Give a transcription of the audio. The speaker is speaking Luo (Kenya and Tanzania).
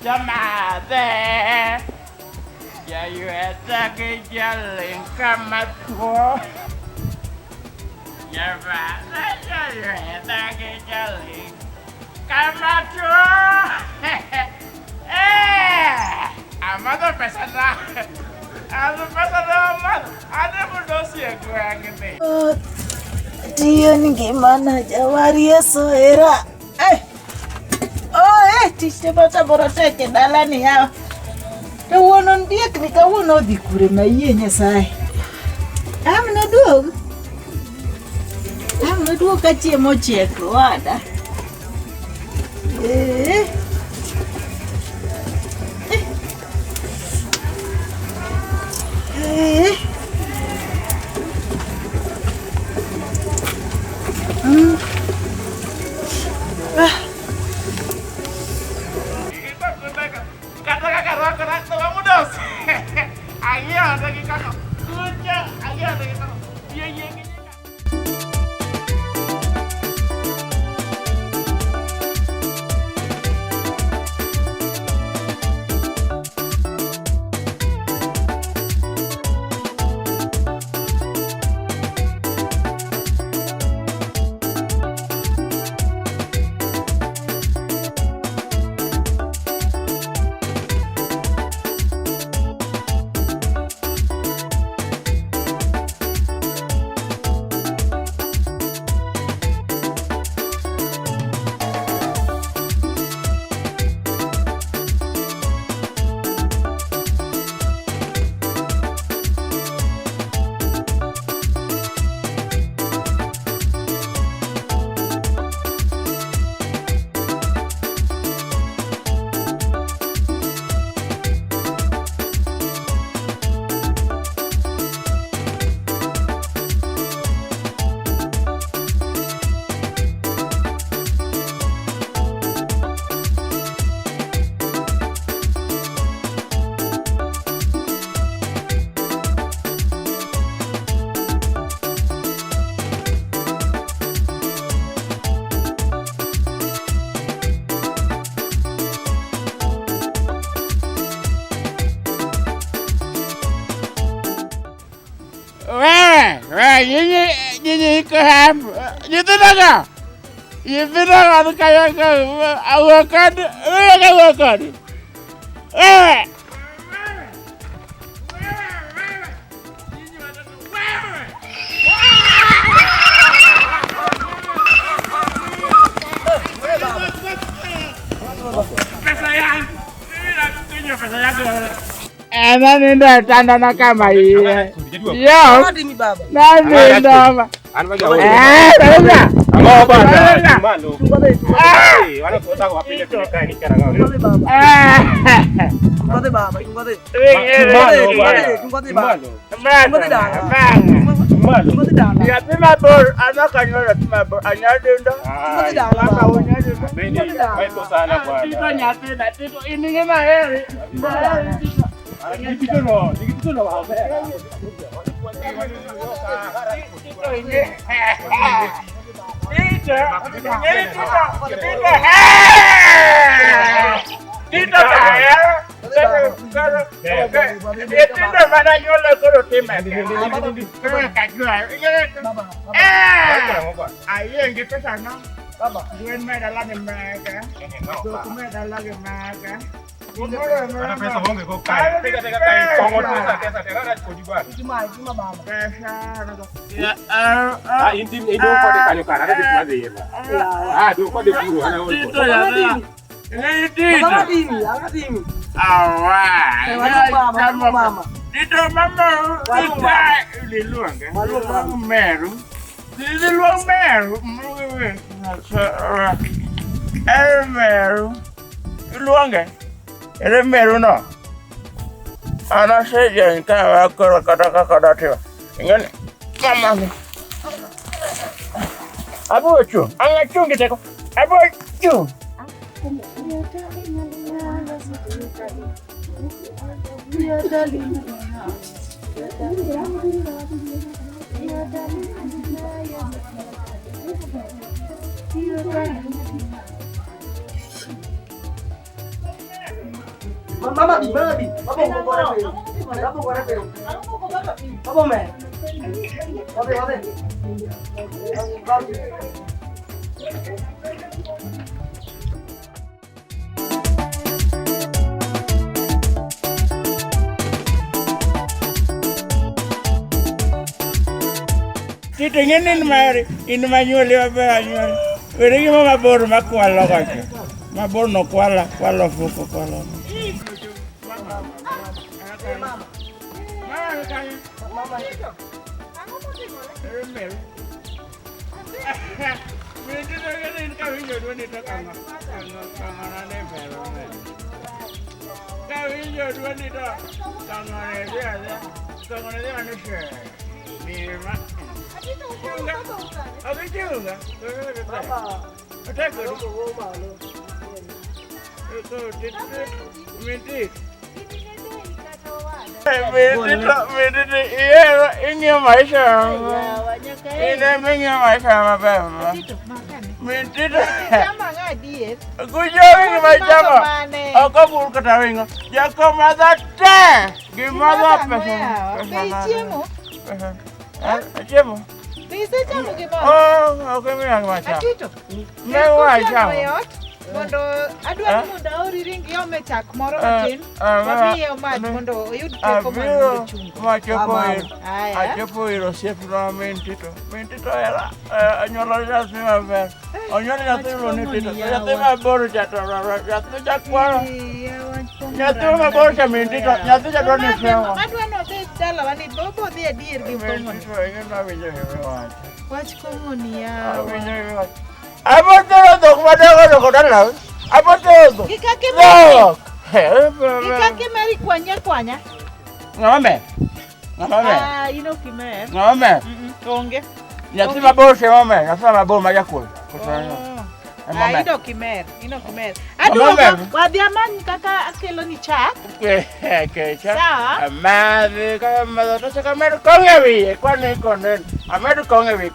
Tamadhe. Jayueta gi jaling' kama thuo. Jamadhe jayueta gi jaling' kama tuo. Eh, amadho pesa na. Amadho pesa na amadho. Ademo dosi e gweng'ni. Tiyo ni ngimana jawar Yesu era. Eh. Oh, eh, tich te masamoro tek e dalani yawa. To wuon ondiek ni kawuono odhi kure ma yie Nyasaye. Am noduog. Am noduog ka chiemo ochiek owada. Eh. Eh. Eh. Mm. Ah. Kata kaka rwakora to wamudos. Ang'iewo negi kaka kucha, ang'iewo negi kaka yie yie gi nyinga. Wewe, wewe, nyinyi nyinyi iko hapa. Nyithindo go. Nyithindo go kanyo ka awuo kod, wewe ka awuo kod. Wewe. Pesa yangu. Mimi nakunywa pesa yangu. Ema nindo e tandana kama iye. Yo. Nanindo ma. Eh, sasa. Nyathi mabor, an ok anyuol nyathi mabor, anyadindo. Tito nyathina, Tito, in ing'e maheri. Maheri Tito. Tito ing'e. Tito, ing'e Tito, Tito, Tito ahero. Nyithindo mana nyuolo koro time. Koro kajua. Eh, ayieng' gi pesa no. Gwen me dala gi meke. Dhok me dala gi meke. Tito nyathina. Ing'e Tito. Awa. Tito mama ita iluonge. Iluong meru. Iluong meru. Ere meru. Iluonge. Ere meru no. An asejeny ka koro kata kaka datimo. Ing'e ni mama ni. Abiro chung'. Ang' achung' gi teko. Abiro chung'. Mama bi, mama bi. Baba gore piny. Baba gore piny. Baba me. Baba baba. Tito ing'e ni in mari, in manyuoli maber anyuoli. Weri gima mabor makwalo kocha. Mabor no kwala, kwalo fuko kwalo. Kawinjo duondi to kang'o ne dhi adhiya, kang'o ne dhi ane she. Adhi chunga. Otek kodi. Minti, ihero ing'iyo maisha in ema ing'iyo maisha maber. Minti to kujowi gima ichamo ok obul kata ring'o. Jakomadho te gimadho pesa. Be ichiemo? Pesa. Achiemo. Be isechamo gimoro? Oh, ok imiya gima achamo. Atito. Ne wachamo. E ot mondo adwaro Eh? mondo aori ring iome chak moro Eh, matin. eh, Wamiye omadh mondo oyud teko mar Abiro mondo ochung. machopo ir Aya. achopo ir osiepna min Tito. Min Tito era anyuola nyathi maber. Onyuolo nyathi miluongo ni Tito. To nyathi mabor cha to nyathi jakwaro. Nyathi mabor cha min Tito. Nyathi cha dwaro ni sewa. Adwa ni odhi dalawa ni bobo dhi adier gi Min kong'oni. Tito ing'e ni awinjo gima iwacho. Wach kong'oni yawa. Awinjo gima iwacho. Abo tero dhok madongo dongo dalawa. Abo tero dhok. Gi kaka imeri. Dhok. Gi kaka imeri kwanye kwanya. Ng'ama ber? Ng'ama ber? Ah, in ok imer. Ng'ama ber? Onge. Nyathi mabor cha ema omer, nyathi mabor ma jakul. Oh. Ema Ah, omer. in ok imer. In ok imer. Ema omer. Aduogo, wadhi amany kaka akeloni chak. Kecha. Sawa. Amadhi ka amadho to chak amed kong'o e wiye. Kwani konen. Amed kong'o e wiye.